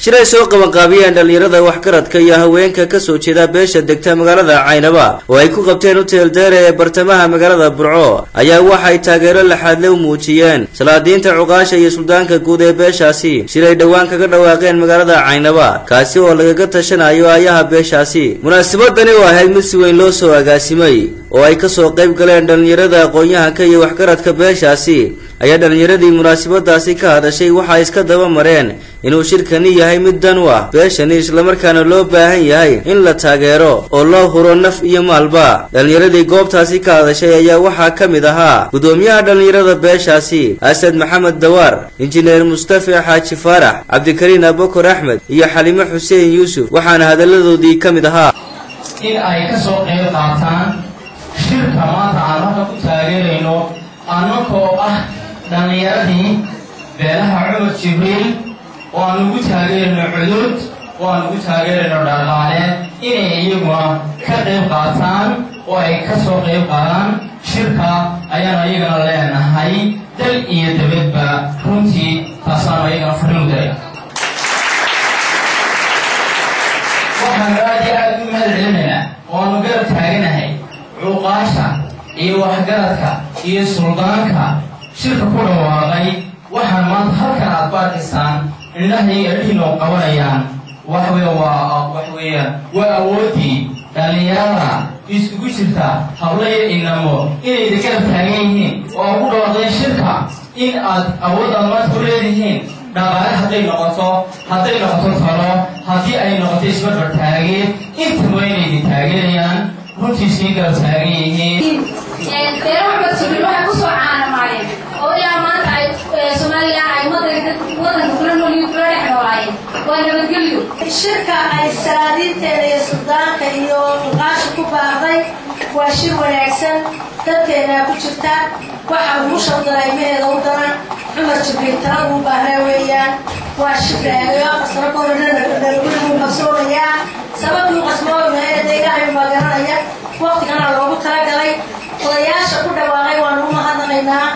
Shiray soo qabanqaabiyeen dhalinyarada waxgaradka iyo haweenka ka soo jeeda beesha degta magaalada Caynaba oo ay ku qabteen hotel Deere ee bartamaha magaalada Burco ayaa waxay taageero laxaadle u muujiyeen salaadiinta cuqaasha iyo suldaanka guud ee beeshaasi. Shiray dhowaan kaga dhawaaqeen magaalada Caynaba kaasi oo lagaga tashanayo aayaha beeshaasi. Munaasabadani oo ahayd mid si weyn loo soo agaasimay oo ay ka soo qayb galeen dhalinyarada aqoon-yahanka iyo waxgaradka beeshaasi ayaa dhalinyaradii munaasabadaasi ka hadashay waxa iska daba mareen inuu shirkani yahay mid dan u ah beeshani, islamarkaana loo baahan yahay in la taageero oo loo huro naf iyo maalba. Dhalinyaradii goobtaasi ka hadashay ayaa waxaa ka mid ahaa gudoomiyaha dhalinyarada beeshaasi Asad Maxamed Dawaar, injineer Mustafa Xaaji Faarax, Cabdikariin Abubakar Axmed iyo Xalimo Xuseen Yuusuf, waxaana hadaladoodii ka mid ahaa in ay ka soo qayb qaataan shirka maanta aan halka ku taageerayno annagoo ah dhallinyaradii beelaha Cumar Jibriil oo aan ugu taageerayno cudud oo aan ugu taageerayno dhaqaale, inay iyaguna ka qayb qaataan oo ay ka soo qayb qaadaan shirka ayaanu iyagana leenahay dal iyo dabadba. Runtii taasaanu iyagana fariin u diray. Waxaanu aad iyo aad u mahad celinaynaa oo aanu garab taaganahay cuqaasha iyo waxgaradka iyo suldaanka shirka ku dhawaaqay. Waxaan maanta halkan aad ku arkaysaan indhahayga adhihiin oo qabanayaan waxwey waa wax weeyaan waa awooddii dhallinyarada isugu jirta hablo iyo inamo inayda garab taagan yihiin oo ugu dhawaaqdeen shirka, in aad awooddaad maanta u leedihiin dhaqaale hadday noqoto, hadday noqoto talo, haddii ay noqoto isbarbar taageer, intaba inaydi taageerayaan, runtii sii garab taagan yihiin. Beelaha Cumar Jibriil waxay kusoo caanamaayeen oo ilaa maanta ay Somalilan ay wadanka kula noolyihiin kula dhex noolaayeen waa nabadgelyo. Shirka ay salaadiinteeda iyo suldaanka iyo cuqaasha ku baaqday waa shir wanaagsan, dadkeenaa ku jirta waxa umusha u dareemaheeda u daran Cumar Jibriil talada u baahnaa weeyaan. Waa shirkaayo 4 sano ka hor gurigu qabsoonayaa, sababtuu qasmoonaheeda Ilaahay baa garanaya. Waqtigana loogu talagalay odayaasha ku dhawaaqay waanu u mahadnaqaynaa,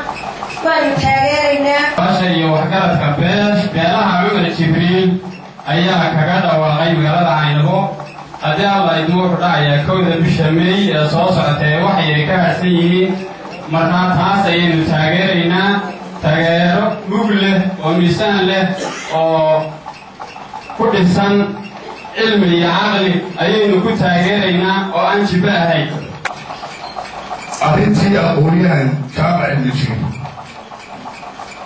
waanu taageeraynaa. Cuqaasha iyo waxgaradka beelaha Cumar Jibriil ayaa kaga dhawaaqay magaalada Caynabo. Haddii Alla idmo, wuxuu dhacayaa 1da bisha Meey ee soo socotee waxay ka harsan yihiin. Markaa taas ayaynu taageeraynaa, taageero mug leh oo miisaan leh oo ku dhisan cilmi iyo caqli ayaynu ku taageeraynaa oo aan jibbo ahayn. Arrintii aqoon-yahan Jaamac Indhijir,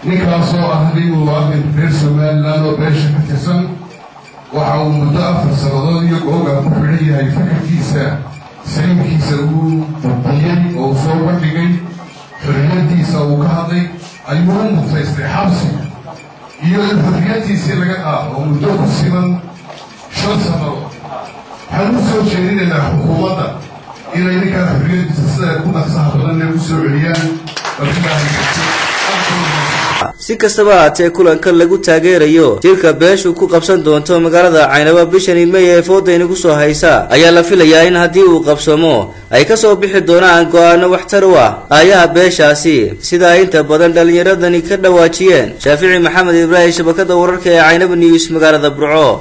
ninkaasoo ah nin muwaadin reer Somaliland oo beesha ka tirsan, waxa uu muddo 4 sannadood iyo googaa ku xidhan yahay fikirkiisa saliimkiisa uu gudbiyey oo uu soo bandhigay, xorriyaddiisa uu ka hadlay, ayuu u mutaystay xabsi iyo in xorriyaddiisii laga qaado oo muddo ku siman 5 sannadood. Waxaan u soo jeedinaynaa xukuumadda inay ninkaan xorriyaddiisa sida ku dhaqsaha badan ee u soo celiyaan. Si kastaba haatee, kulanka lagu taageerayo shirka beeshu ku qabsan doonto magaalada Caynaba bishani May ee fooda inagu soo haysa ayaa la filayaa in haddii uu qabsamo ay ka soo bixi doonaan go'aano waxtar u ah aayaha beeshaasi, sidaa inta badan dhallinyaradani ka dhawaajiyeen. Shaafici Maxamed Ibraahim, shabakada wararka ee Caynaba News, magaalada Burco.